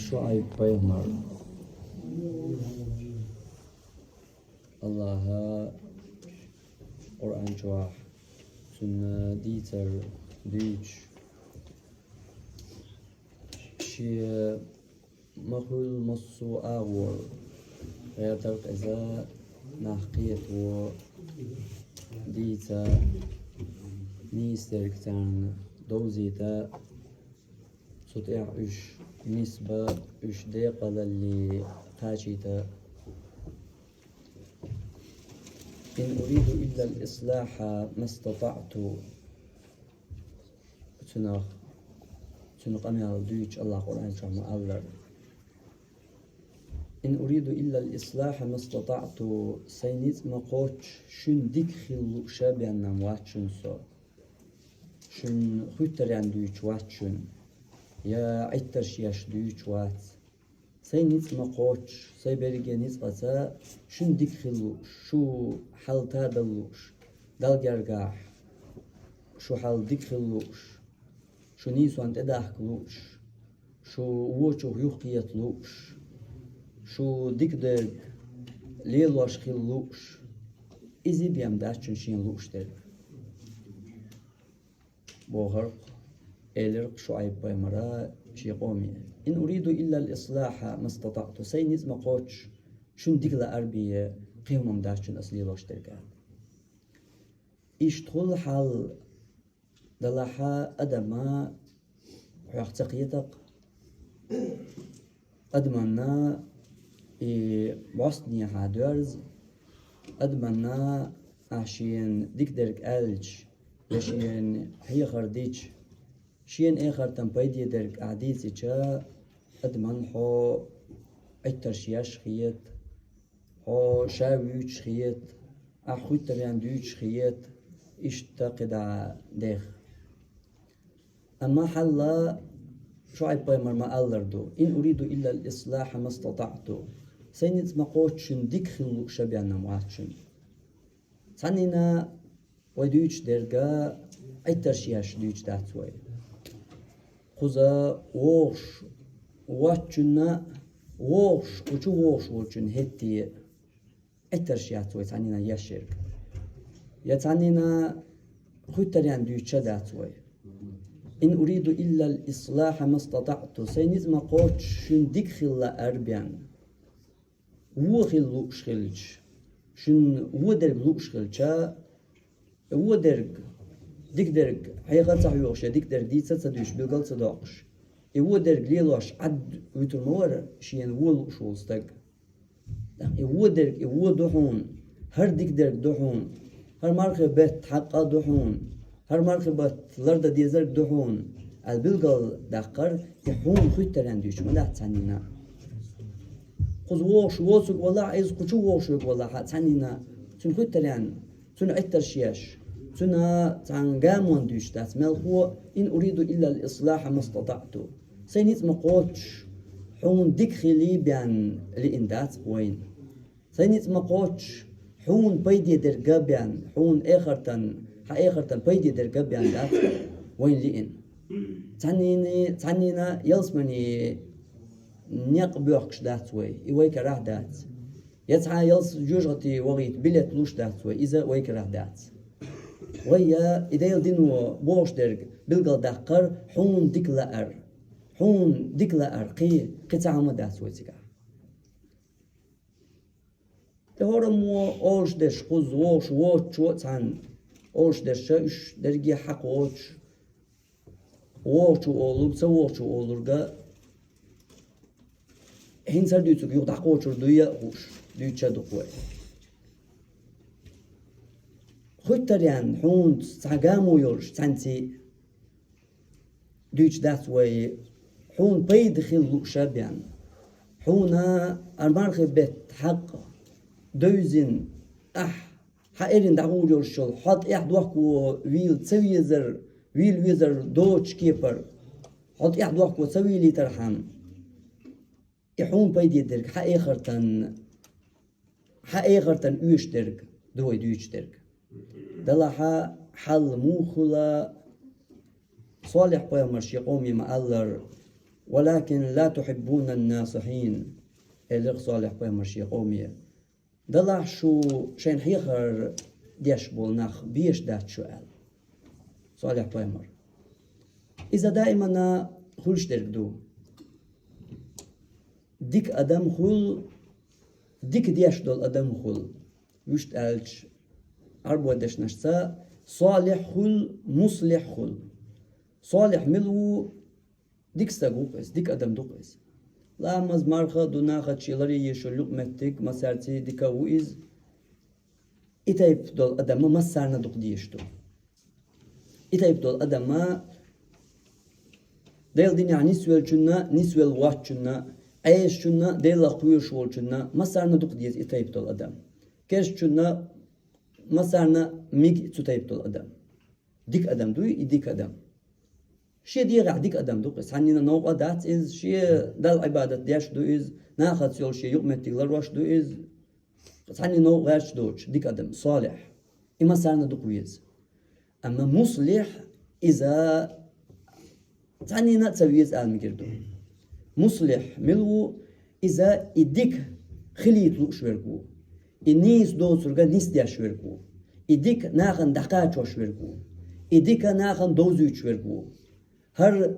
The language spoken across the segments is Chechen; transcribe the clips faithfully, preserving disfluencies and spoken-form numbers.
ШуӀайб пайхамар. Аллаха Къуръан чохь цуьнан дийцар дуьйцуш, шен ма хуьллу массо а агӀор гӀертарх иза, нах кхето, дийца, нийса дерг царна довзийта, цу тӀехь уьш нисбан, уьш декъалалле кхачийта. إن أريد إلا الإصلاح ما استطعت. Цунах, цуьнан къамел дуьйцуш Аллаха Къуръан чохь ма-аллара: إن أريد إلا الإصلاح ما استطعت. Сайн ницкъ ма кхоччуш, шуьнан дика хила лууш а бен-м вац шуна со. Шуьнан хуьттаренна дуьйцуш вац шуна, я Ӏиттарш еш дуьйцуш вац. Сайн ницкъ ма кхоччуш, сайн берриге ницкъаца шуьнан дика хила лууш, шу хьал тадала лууш, Далла гергахь шу хьал дика хила лууш, шу нийсонна тӀедахка лууш, шу вочух юхакхета лууш, шу дика дерг лелош хила лууш, иза бен дац шуна шена лууш дерг. Бохург, элира-кх ШуӀайб пайхамара шен къоме: إن أريد إلا الإصلاح ما استطعت. Сайн ницкъ ма кхоччуш, шуьнан дика лаар бен, кхин хӀума дац шуна ас лелош дерг. Иштта хуьлу хьал делахь а, адам хьох ца кхета-кх. Адамна и бӀостанехьа доьрза, адамна ахь шена дика дерг аьлча, я шена хьехар дича, шена эхартан пайде дерг ахь дийцича, адамна хьо Ӏиттарш еш хета, хьо ша вуьйцуш хета, ахь хуьттаренна дуьйцуш хета, иштта кхидӀа дех. Амма хьалла ШуӀайб пайхамар ма-аллара ду: إن أريد إلا الإصلاح ما استطعت. Сайн ницкъ ма кхоччуш, шуьнан дика хила лууш а бен-м вац шуна. Цхьаннена вай дуьйцуш дерг Ӏиттарш еш дуьйцуш дац вай. Кхуза вогӀуш воцчунна, вогӀуш, кху чу вогӀуш волчунна хӀетте Ӏиттарш яц вай цхьаннена еш ерг. Я цхьаннена хуьттаренна дуьйцуш а дац вай. إن أريد إلا الإصلاح ما استطعت. Сайн ницкъ ма кхоччуш, шуьнан дика хила лаар бен. Вон хила лууш хилча, шуна вон дерг лууш хилча, вон дерг, дика дерг хьеха а ца хьоьхуш, я дика дерг дийца а ца дуьйцуш, билгал а ца доккхуш, и вон дерг лелош Ӏад вуьтур ма вара шена вон лууш волу стаг. И вон дерг, и вон ду хьуна, хӀара дика дерг ду хьуна, хӀара мархийн бетта хьакъ а ду хьуна, хӀара мархийн бетта лардан дезарг ду хьуна, аьлла билгал даккхар, и хьуна хуьттаренна дуьйцуш ма дац цхьаннена. Кхуза вогӀуш воцург валахь а, иза кху чу вогӀуш верг валахь а, цхьаннена цуьнан хуьттаренна, цуьнан Ӏиттарш еш, цуьнан цхьана гамонна дуьйцуш дац мелхо: إن أريد إلا الإصلاح ما استطعت. Сайн ницкъ ма кхоччуш, хьуна дика хилий бен лиъна дац вайна. Сайн ницкъ ма кхоччуш, хьуна пайде дерг а бен, хьуна эхартан, хьан эхартан пайде дерг а бен дац вайна лиъна. Цхьаннена, цхьаннена ялсамане некъ боьхкуш дац вай, и вай карахь дац. Я цхьа ялс-, жоьжахате вахийта билет луш дац вай, иза вай карахь дац. Вай я и Делан дино бохуш дерг билгал даккхар, хьуна дика лаар, хьуна дика лаар, кхин, кхин цхьа хӀума дац вай цигахь. ТӀе хӀораммо олуш дерш, кхуза вогӀуш воцучо а цхьаьна олуш дерш, уьш дерриге а хьакхочуш, вогӀучо олург, ца вогӀучо олург а, хӀинца хӀара дуьйцург юха дӀакхочур дуй а хууш, дуьйцуш а ду-кх вай. Хуьттаренна хьуна цхьа гамо йолуш цхьаьнций дуьйцуш дац вай, хьуна пайда хила лууш а бен. Хьуна хӀара мархийн бетта хьакъ девзина, ахь хьан эрна дӀагӀур йолуш йолу, хьо тӀехь дохко вийла ца везар, вийла везар доцучу кепара, хьо тӀехь дохко ца вийлийтархьама, и хьуна пайде дерг хьан эхартан, хьан эхартан оьшуш дерг ду вай дуьйцуш дерг. Делахь а хьал муха хуьлу, Солихь-пайхамар шен къоме ма-аллара: «ولكن لا تحبون الناصحين», — элира Салихь пайхамара шен къоме. «Делахь шу шайна хьехар деш болу нах безаш дац шу», — аьлла Салихь пайхамара. Иза даимана хуьлуш дерг ду. Дика адам хуьлу, дика деш долу адам хуьлу. Вуьшта аьлча, Ӏарбойн дешнашца, салихь хуьлу, муслихь хуьлу. Салихь мила ву? Дика стаг ву-кх иза, дика адам ду-кх иза. Ламаз, марха а ду, нахаца шен ларъеш йолу юкъаметтиг, массаьрца дика а ву иза. И тайпа долу адам массарна дукха дезаш ду. И тайпа долу адам Делан динехь нисвеллачунна, нисвелла воцчунна, Ӏесачунна, Делах кхоьруш волчунна, массарна дукха деза и тайпа долу адам. Керстачунна, массарна мега цу тайпа долу адам. Дика адам дуй и дика адам. Шен дегӀехь дика адам ду-кх иза. Цхьаннена новкъа дац иза, шен Далла Ӏибадат деш ду иза, нахаца йолу шен юкъаметтиг ларъеш ду иза. Цхьаннена новкъа гӀерташ доцуш дика адам, салихь. И массарна дукха веза. Амма муслихь, иза цхьаннена а ца веза ала мегар ду. Муслихь мила ву? Иза и дика хилийта лууш верг ву. И нийса доцург нисдеш верг ву. И дика нахана дӀакхачош верг ву. И дика нахана довзуьйтуш верг ву. ХӀара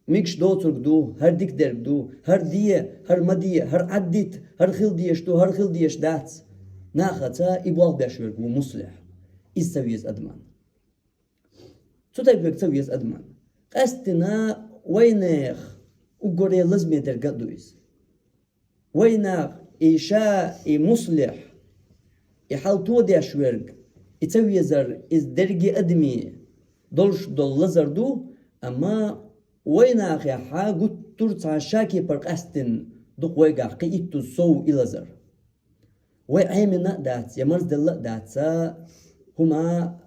мегаш доцург ду, хӀара дика дерг ду, хӀара де, хӀара ма де, хӀара Ӏаддита, хӀара хила дезаш ду, хӀара хила дезаш дац. Нахаца и болх беш верг ву муслихь. Иза ца веза адаман. Цу тайпа верг ца веза адаман. Къаьсттина вайнах уггаре лазаме дерг а ду иза. Вайнах и ша, и муслихь, и хьал тодеш верг, и ца везар, иза дерриге адаме долуш долу лазар ду, амма вайнахехьа гуттар а цхьа ша кепара къаьсттина ду-кх вайгахь кхин иттаза сов и лазар. Вай Ӏемина а дац, я марзделла а дац, хӀума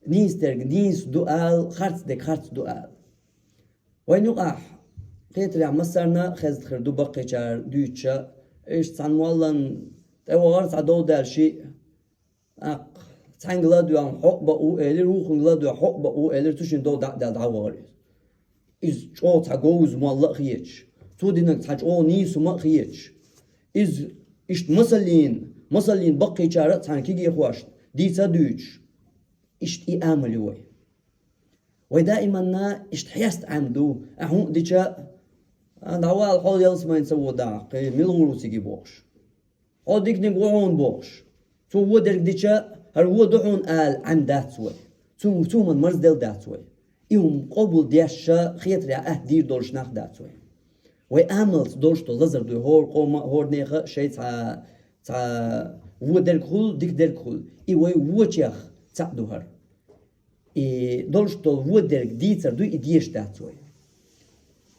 нийса дерг нийса ду ала, харц дерг харц ду ала. Вайн юкъахь, хетарехь, массарна а хезна хир ду баккхийчара дуьйцуш, иштта цхьана моллана тӀевахара цхьа дов даьлла шиъ, тӀаккха цхьаьнга ладоьгӀна хьо а бакъ ву элира, вукхунга ладоьгӀна хьо а бакъ ву элира, цу шинна дов дӀа а даьлла дӀавахара иза. Иза чӀогӀа цхьа говза молла а хеташ, цо динарг цхьа чӀогӀа нийса хӀума а хеташ, иза иштта масаллина, масаллина баккхийчара а цхьана кегийрхошна дийца а дуьйцуш, иштта и амал ю вай. Вай даиманна иштта хьеста Ӏемина ду, ахьа хӀума дича, а, дӀавала хьо ялсамани ца вода, кхин мила гӀур ву цига бохуш. Хьо диканиг ву хьуна бохуш. Цо вон дерг дича, хӀара вон ду хьуна ала Ӏемина дац вай. Цу, цу хӀуманна марзделла дац вай. И хӀума къобал деш а хетарехь атта дийр долуш нах дац вай. Вай амалца долуш долу лазар ду, хӀора къоман а, хӀора нехан а шайн цхьа, цхьа вон дерг хуьлу, дика дерг хуьлу. И вай вочех цхьаъ ду хӀара. И долуш долу вон дерг дийцар ду, и дезаш дац вай.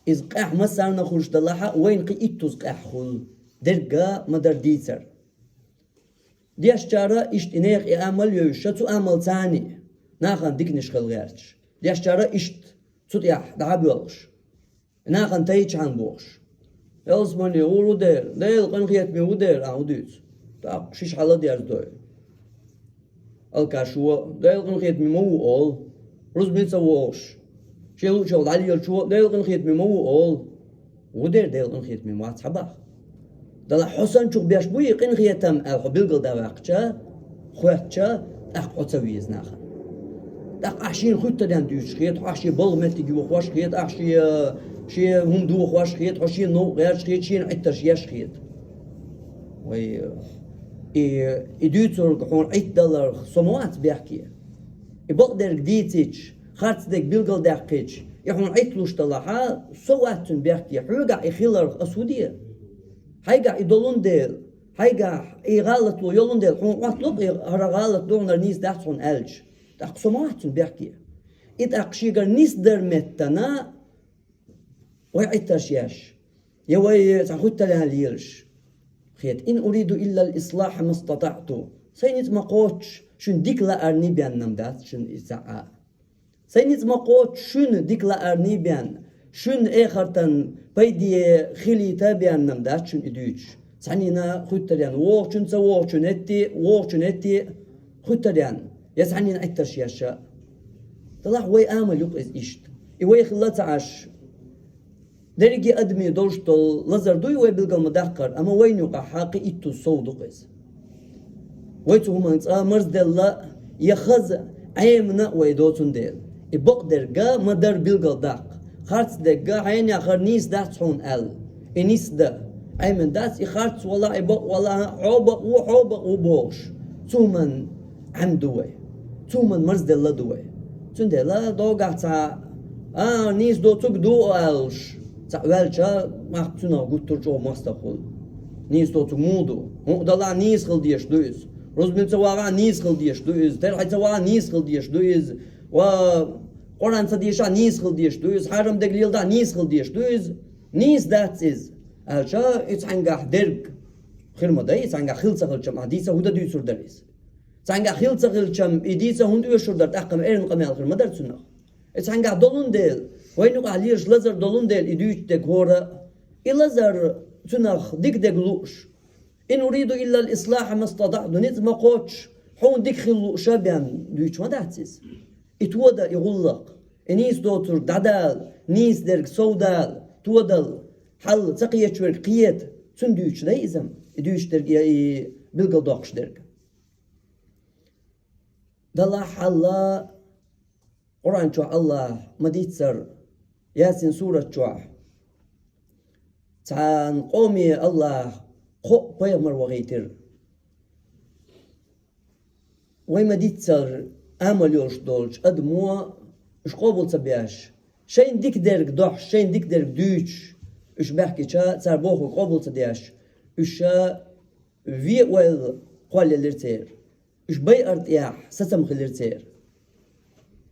Иза къаьхьа массарна хуьлуш далахь а, вайна кхин иттаза къаьхьа хуьлу, дерриг а ма-дарра дийцар. Дешчара иштта и нехан и амал а йовзуш, цу амалца царна нахана диканаш хила гӀерташ. Дешчара иштта цу тӀехь дӀа а боьлхуш. Нахана тайча хьан бохуш. Ялсамани гӀур ву дера, Делан къинхетаме ву дера, ахьа хӀун дуьйцу? ТӀаккха шиш хьала дерзадой. Алкаш ву, Делан къинхетаме ма ву олу. Рузбане ца вогӀуш, шен луъучух дӀалелачо, Делан къинхетаме ма ву олу. Ву дера Делан къинхетаме, вац хьан баха. Далахь хьо санначух беш буй и къинхетам аьлла хьо билгал дан ваьккхича, хоьттича, тӀаккха хьо ца веза нахана. ТӀаккха ахь шена хуьттаренна дуьйцуш хета, ахь шен балха меттиг йохош хета, ахь шен, шен хӀума дохош хета, хьо шена новкъа гӀерташ хета, шена Ӏиттарш еш хета. Вай, и, и дуьйцург хьуна Ӏиттадаларх со ма вац бехке. И бакъдерг дийцича, харцдерг билгалдаьккхича, и хьуна Ӏитталуш далахь а, со вац цуьнан бехке, хьоьгахь и хиларх ас хӀун де? Хьайгахь и долун дела, хьайгахь и гӀалатло йолун дела, хьуна Ӏоттало-кх и хӀара гӀалат ду, хьуна хӀара нийса дац хьуна аьлча, тӀаккха со ма вац цуьнан бехке. И тӀаккха шегара нисдар меттана, вай Ӏиттарш еш, я вай цхьа хуьттаренна лелаш хета. «إن أريد إلا الإصلاح ما استطعت». Сайн ницкъ ма кхоччуш, шуна дика лаарний бен-м дац шуна иза а. Сайн ницкъ ма кхоччуш, шуна дика лаарний бен, шуна эхартан пайде хилийта бен-м дац шуна и дуьйцуш. Цхьаннена хуьттаренна, вогӀучун, ца вогӀучун этте, вогӀучун этте, хуьттаренна, я цхьаннена Ӏиттарш еш а. Делахь вай амал ю-кх иза иштта. И вай хилла ца Ӏаш, Дерриге адамий долуш долу лазар дуй вай билгал ма даккхара, амма вайна юкъахь кхин иттуза сов ду-кх иза. Вай цу хӀуманна цкъа марзделла а, я хаза Ӏемина а вай доцун дела. И бакъдерг ма-дарра билгал даккха. Харцдерг хьенех хӀара нийса дац хьуна аьлла. И нийса дан Ӏемина дац, и харц валахь, и бакъ валахь, хьо бакъ ву, хьо бакъ ву бохуш. Цу хӀуманна Ӏемина ду вай. Цу хӀуманна марзделла ду вай. Цундела догахь цхьа, а, нийса доцург ду аьллаш, цхьаъ ваьлча, мах цунах гуттар а чӀогӀа мостагӀа хуьлу. Нийса доцург муха ду? ХӀуъа далахь нийса хила дезаш ду иза. Рузбане ца вагӀахь нийса хила дезаш ду иза. Терхье ца вагӀахь нийса хила дезаш ду иза. Ва Къуръан ца дешахь нийса хила дезаш ду иза. Хьарам дерг леладахь нийса хила дезаш ду иза. Нийса дац иза. Аьлча, и цхьаьнгахь дерг хир ма дай, и цхьаьнгахь хила ца хилчам, ахь дийца хӀун дан дуьйцур дара иза? Цхьаьнгахь хила ца хилчам, и дийца хӀунда оьшур дара, тӀаккха ма эрна къамел хир ма дара цунах. И цхьаьнгахь долун дела, вайна юкъахь лелаш лазар долун дела, и дуьйцу дерг хӀора а. И лазар цунах дика дерг лууш. «Ин уриду иллал ислахьа мастатаъту», ницкъ ма кхоччуш, хьуна дика хила лууш а бен дуьйцуш ма дац иза. И тодан и гӀуллакх, и нийса доцург дӀадала, нийса дерг сов дала, тодала, хьал ца кхеташ верг кхета, цунна дуьйцуш дай иза, и дуьйцуш дерг, я и билгалдоккхуш дерг. Далла хьалла Къуръан чохь Аллаха ма-дийццара, Ясин сурат чохь, цхьана къоме Аллаха кхоъ пайхамар вахийтира. Вай ма-дийццара, амал йолуш долчу адамо уьш къобал ца беш, шайна дика дерг дохьуш, шайна дика дерг дуьйцуш, уьш баьхкича, цара бохург къобал ца деш, уьш ша вен ойла кхоллаелира церан. Уьш байар тӀехь сацам хилира церан.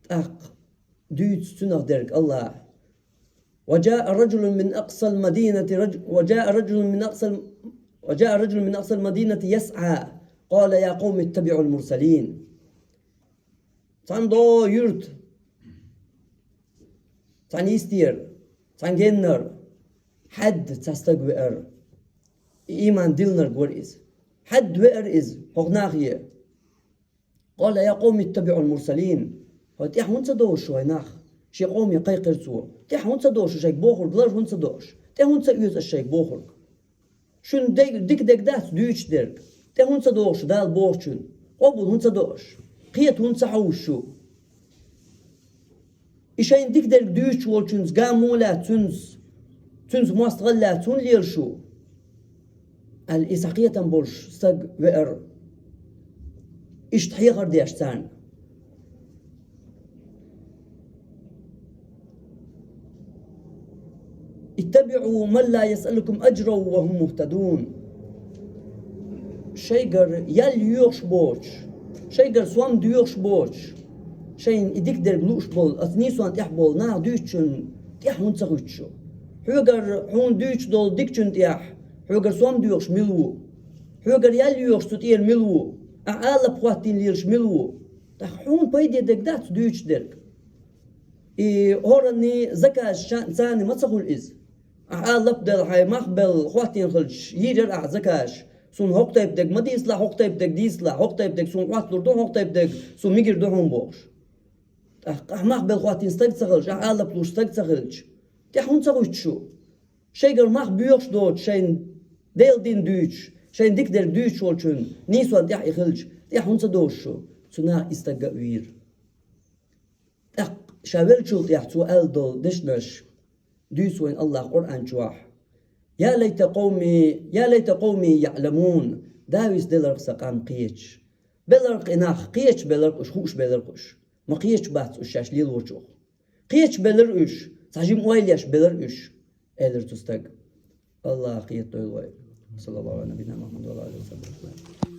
ТӀаккха дуьйцу цунах дерг Аллаха: «وجاء رجل من أقصى المدينة رج-، وجاء رجل من أقصى الم-، وجاء رجل من أقصى المدينة يسعى، قال يا قوم اتبعوا المرسلين». Цхьана догӀу юьрта, цхьана йистера, цхьана геннара, хьаьдда цхьа стаг веара. И ийман диллинарг вара иза. Хьаьдда веара иза хӀокху нахе. «قال يا قوم اتبعوا المرسلين». ХӀой, тӀаьхьа хӀунда ца догӀуш шу, хӀой нах? Шен къоме кхайкхира цо. ТӀаьхьа хӀунда ца догӀуш шу, шайга бохург лар хӀунда ца догӀуш? ТӀе хӀунда ца оьцу аш шайга бохург? Шуна де-, дика дерг дац дуьйцуш дерг. ТӀе хӀунда ца догӀуш шу Дала бохучун? Къобал хӀунда ца до аш? Кхета хӀунда ца хьовсу шу? И шайна дика дерг дуьйцуш волчуьнца гамо лаьцна цуьнца, цуьнца мостагӀалла лаьцна хӀунда лела шу? Аьлла, и схьакхетам болуш стаг веара, иштта хьехар деш царна: «اتبعوا من لا يسألكم أجرا وهم مهتدون». Шайгара ял йоьхуш боцуш, шайгара сом доьхуш боцуш, шайна и дика дерг лууш болу, аса нийсонан тӀехь болу наха дуьйцучун тӀехь хӀунда ца хуьтту шу? Хьоьгара хьуна дуьйцуш долу дикачун тӀехь хьоьгара сом доьхуш мила ву? Хьоьгара ял йоьхуш цу тӀера мила ву? Ахьа алапа хӀоттийна лелаш мила ву? ТӀаккха хьуна пайде дерг дац дуьйцуш дерг. И хӀоранний заказ ша-, царна ма ца хуьлу иза. Ахьа алапа делла, хьайн мах белла хӀоттийна хилча, йийр яра ахьа заказ: «Суна хӀокху тайпа дерг ма дийцалахь, хӀокху тайпа дерг дийцалахь, хӀокху тайпа дерг суна хӀотталур ду, хӀокху тайпа дерг суна мегар ду хьуна», – бохуш. ТӀаккха ахьа мах белла хӀоттийна стаг ца хилча, ахьа алапа луш стаг ца хилча, тӀе хӀунда ца хуьтту шу? Шайгара мах боьхуш доцуш, шайна Делан дин дуьйцуш, шайна дика дерг дуьйцуш волчун нийсонан тӀехь и хилча, тӀе хӀунда ца догӀуш шу? Цу наха и стаг а вийра. ТӀаккха ша веллачул тӀехь цо аьлла долу дешнаш дуьйцу вайн Аллаха Къуръан чохь: «يا ليت قومي، يا ليت قومي يعلمون». Давис деларх сан къам кхеташ. Беларх и нах, кхеташ беларх уьш, хууш беларх уьш. Ма кхеташ бац уьш шаьш лелочух. Кхеташ белара уьш, цхьа жима ойла еш белара уьш, элира цу стага. Аллаха кхетадойла вай. Саллаллаху Ӏала набийина Мухьаммад ва Ӏала алихи ва сахьбихи.